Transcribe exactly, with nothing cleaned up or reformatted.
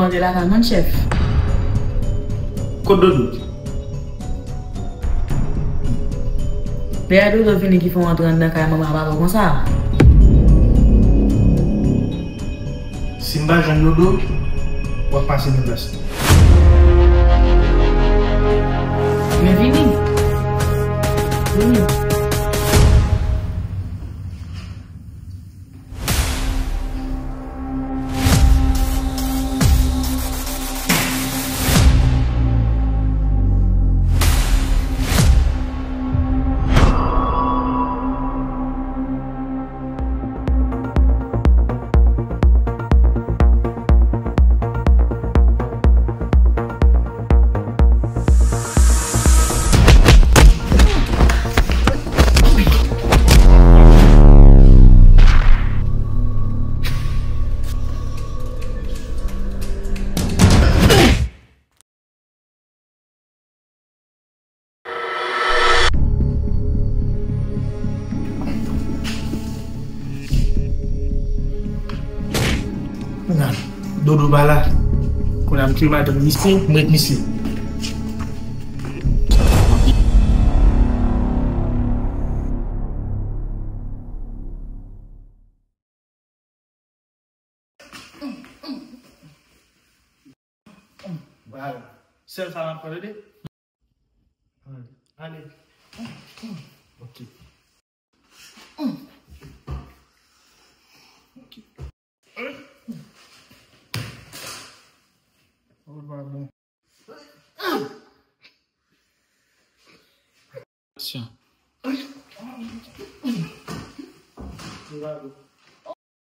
Monte lakay mwen, chèf. Kot Dodo? Lè a Dodo vini ki fè w antre anndan kay manman papa w konsa. Si m pa jwenn Dodo, w ap pase nan plas li. Men vini. Vini. Dodo pa la. Kounye a m tire madanm misye, m ret misye. Bravo. Sèl sa m ap pran, tande? Ale. Ok. Ok. Oh, pa bon. Aksyon. Bravo.